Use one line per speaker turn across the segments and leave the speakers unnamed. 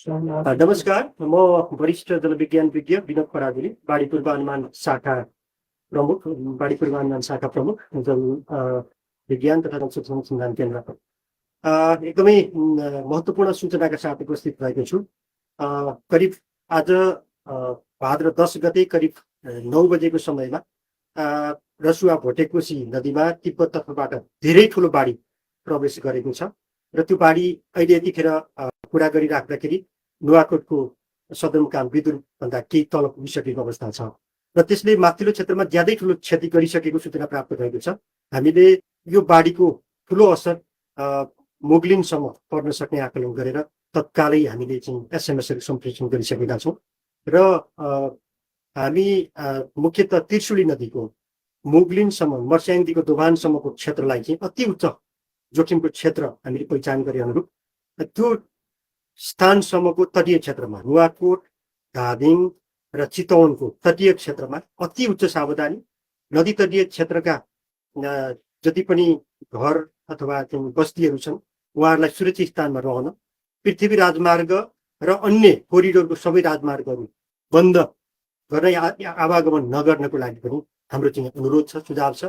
नमस्कार, म वरिष्ठ जलविज्ञान विज्ञ विनोद पराजुली, बाढी पूर्वानुमान शाखा प्रमुख, बाढी पूर्वानुमान शाखा प्रमुख, जल विज्ञान तथा जल सूचना अनुसन्धान केन्द्र। एकदमै महत्त्वपूर्ण सूचनाका साथ उपस्थित भएको छु। करिब आज भाद्र 10 गते करिब 9 बजेको समयमा रसुवा भोटेकोशी नदीमा तिब्बत तर्फबाट धेरै ठुलो बाढी प्रवेश गरेको छ र त्यो बाढी अहिले यतिखेर कुरा गरिराख्दाखेरि नुवाकोटको सदरमुकाम विदुरभन्दा केही तल पुगिसकेको अवस्था छ र त्यसले माथिल्लो क्षेत्रमा ज्यादै ठुलो क्षति गरिसकेको सूचना प्राप्त भएको छ। हामीले यो बाढीको ठुलो असर मुगलिनसम्म पर्न सक्ने आकलन गरेर तत्कालै हामीले चाहिँ एसएमएसहरू सम्प्रेषण गरिसकेका छौँ र हामी मुख्यतः त्रिशुली नदीको मुगलिनसम्म मर्स्याङदेखिको दोभानसम्मको क्षेत्रलाई चाहिँ अति उच्च जोखिमको क्षेत्र हामीले पहिचान गरे अनुरूप त्यो स्थानसम्मको तटीय क्षेत्रमा नुवाकोट, धादिङ र चितवनको तटीय क्षेत्रमा अति उच्च सावधानी, नदी तटीय क्षेत्रका जति पनि घर अथवा बस्तीहरू छन् उहाँहरूलाई सुरक्षित स्थानमा रहन, पृथ्वी राजमार्ग र अन्य कोरिडोरको सबै राजमार्गहरू बन्द गर्न आवागमन नगर्नको लागि पनि हाम्रो चाहिँ अनुरोध छ, सुझाव छ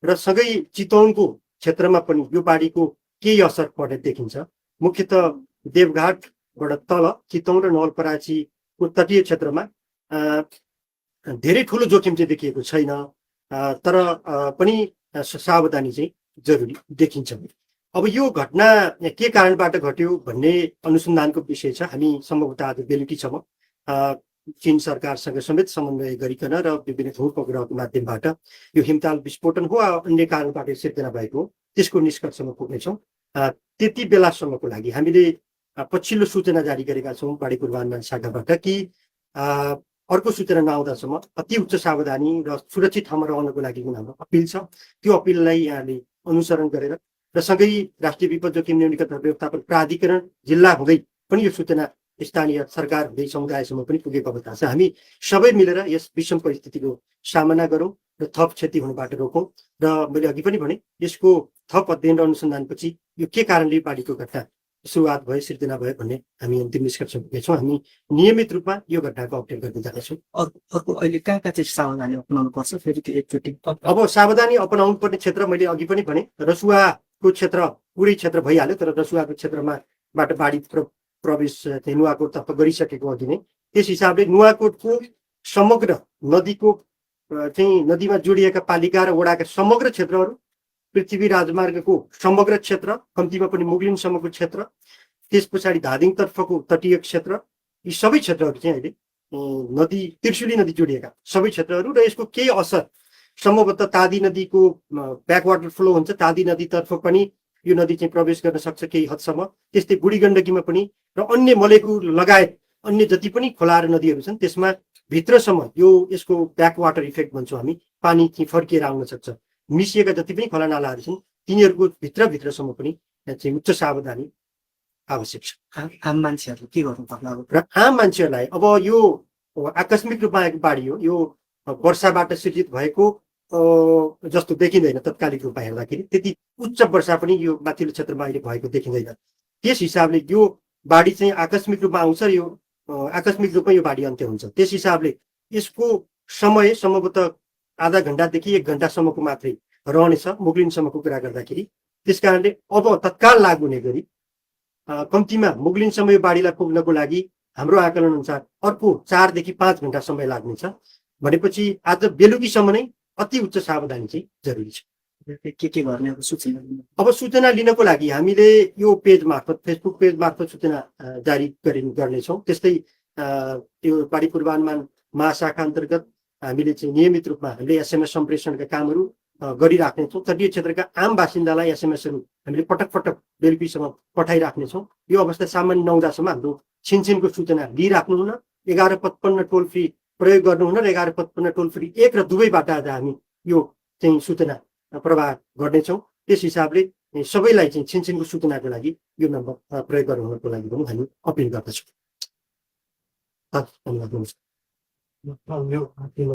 र सँगै चितवनको क्षेत्रमा पनि यो बाढीको केही असर पर्ने देखिन्छ। मुख्यतः देवघाटबाट तल चितवन र नवलपरासीको तटीय क्षेत्रमा धेरै ठुलो जोखिम चाहिँ देखिएको छैन, तर पनि सावधानी चाहिँ जरुरी देखिन्छ। अब यो घटना के कारणबाट घट्यो भन्ने अनुसन्धानको विषय छ। हामी सम्भवतः आज बेलुकीसम्म चीन सरकारसँग समेत समन्वय गरिकन र विभिन्न भूउपग्रहको माध्यमबाट यो हिमताल विस्फोटन हो वा अन्य कारणबाट सिर्जना भएको त्यसको निष्कर्षमा पुग्नेछौँ। त्यति बेलासम्मको लागि हामीले पछिल्लो सूचना जारी गरेका छौँ बाढी पूर्वानुमान शाखाबाट कि अर्को सूचना नआउँदासम्म अति उच्च सावधानी र सुरक्षित ठाउँमा रहनको लागि हाम्रो अपिल छ। त्यो अपिललाई यहाँले अनुसरण गरेर र सँगै राष्ट्रिय विपद जोखिम न्यूनीकरण व्यवस्थापन प्राधिकरण जिल्ला हुँदै पनि यो सूचना स्थानीय सरकार हुँदै समुदायसम्म पनि पुगेको अवस्था छ। हामी सबै मिलेर यस विषम परिस्थितिको सामना गरौँ र थप क्षति हुनबाट रोकौँ र मैले अघि पनि भने यसको थप अध्ययन र अनुसन्धानपछि यो के कारणले बाढीको घटना सुरुवात भयो, सिर्जना भयो भन्ने हामी अन्तिम निष्कर्ष पुगेछौँ। हामी नियमित रूपमा यो घटनाको अपडेट गर्दै जानेछौँ।
अर्को अहिले कहाँ चाहिँ सावधानी अपनाउनु पर्छ फेरि त्यो एकचोटि?
अब सावधानी अपनाउनु पर्ने क्षेत्र मैले अघि पनि भने रसुवाको क्षेत्र पुरै क्षेत्र भइहाल्यो, तर रसुवाको क्षेत्रमाबाट बाढी प्रवेश चाहिँ नुवाकोटतर्फ गरिसकेको अघि नै त्यस हिसाबले नुवाकोटको समग्र नदीको चाहिँ नदीमा जोडिएका पालिका र वडाका समग्र क्षेत्रहरू, पृथ्वी राजमार्गको समग्र क्षेत्र, कम्तीमा पनि मुगलिनसम्मको क्षेत्र, त्यस पछाडि धादिङतर्फको तटीय क्षेत्र, यी सबै क्षेत्रहरू चाहिँ अहिले नदी त्रिशुली नदी जोडिएका सबै क्षेत्रहरू र यसको केही असर सम्भवतः तादी नदीको ब्याकवाटर फ्लो हुन्छ, तादी नदीतर्फ पनि यो नदी चाहिँ प्रवेश गर्न सक्छ केही हदसम्म, त्यस्तै बुढी गण्डकीमा पनि र अन्य मलेकुर लगायत अन्य जति पनि खोला र नदीहरू छन् त्यसमा भित्रसम्म यो यसको ब्याकवाटर इफेक्ट भन्छौँ हामी, पानी चाहिँ फर्किएर आउन सक्छ। मिसिएका जति पनि खोला नालाहरू छन् तिनीहरूको भित्रसम्म पनि चाहिँ उच्च सावधानी आवश्यक छ।
आम मान्छेहरूले के गर्नु पर्ला?
र आम मान्छेहरूलाई अब यो आकस्मिक रूपमा आएको बाढी हो, यो वर्षाबाट सृजित भएको जस्तो देखिँदैन। तत्कालिक रूपमा हेर्दाखेरि त्यति उच्च वर्षा पनि यो माथिल्लो क्षेत्रमा अहिले भएको देखिँदैन। त्यस हिसाबले यो बाढी चाहिँ आकस्मिक रूपमा आउँछ, यो आकस्मिक रूपमा यो बाढी अन्त्य हुन्छ। त्यस हिसाबले यसको समय सम्भवतः आधा घन्टादेखि 1 घन्टासम्मको मात्रै रहनेछ मुगलिनसम्मको कुरा गर्दाखेरि। त्यस कारणले अब तत्काल लागु हुने गरी कम्तीमा मुगलिनसम्म यो बाढीलाई पुग्नको लागि हाम्रो आकलन अनुसार अर्को 4 देखि 5 घन्टा समय लाग्नेछ। भनेपछि आज बेलुकीसम्म नै अति उच्च सावधानी चाहिँ जरुरी छ।
के गर्ने अब सूचना?
अब सूचना लिनको लागि हामीले यो पेज मार्फत, फेसबुक पेज मार्फत सूचना जारी गर्नेछौँ। त्यस्तै यो बाढी पूर्वानुमान महाशाखा अन्तर्गत हामीले चाहिँ नियमित रूपमा हामीले एसएमएस सम्प्रेषणका कामहरू गरिराख्नेछौँ। तटीय क्षेत्रका आम बासिन्दालाई एसएमएसहरू हामीले पटक पटक बेलुकीसम्म पठाइराख्नेछौँ। यो अवस्था सामान्य नहुँदासम्म हाम्रो छिनछिनको सूचना लिइराख्नुहुन, 1155 टोल फ्री प्रयोग गर्नुहुन र 1155 टोल फ्री 1 र 2बाट आज हामी यो चाहिँ सूचना प्रवाह गर्नेछौँ। त्यस हिसाबले सबैलाई चाहिँ छिनछिनको सूचनाको लागि यो नम्बर प्रयोग गर्नुको लागि पनि हामी अपिल गर्दछौँ। धन्यवाद।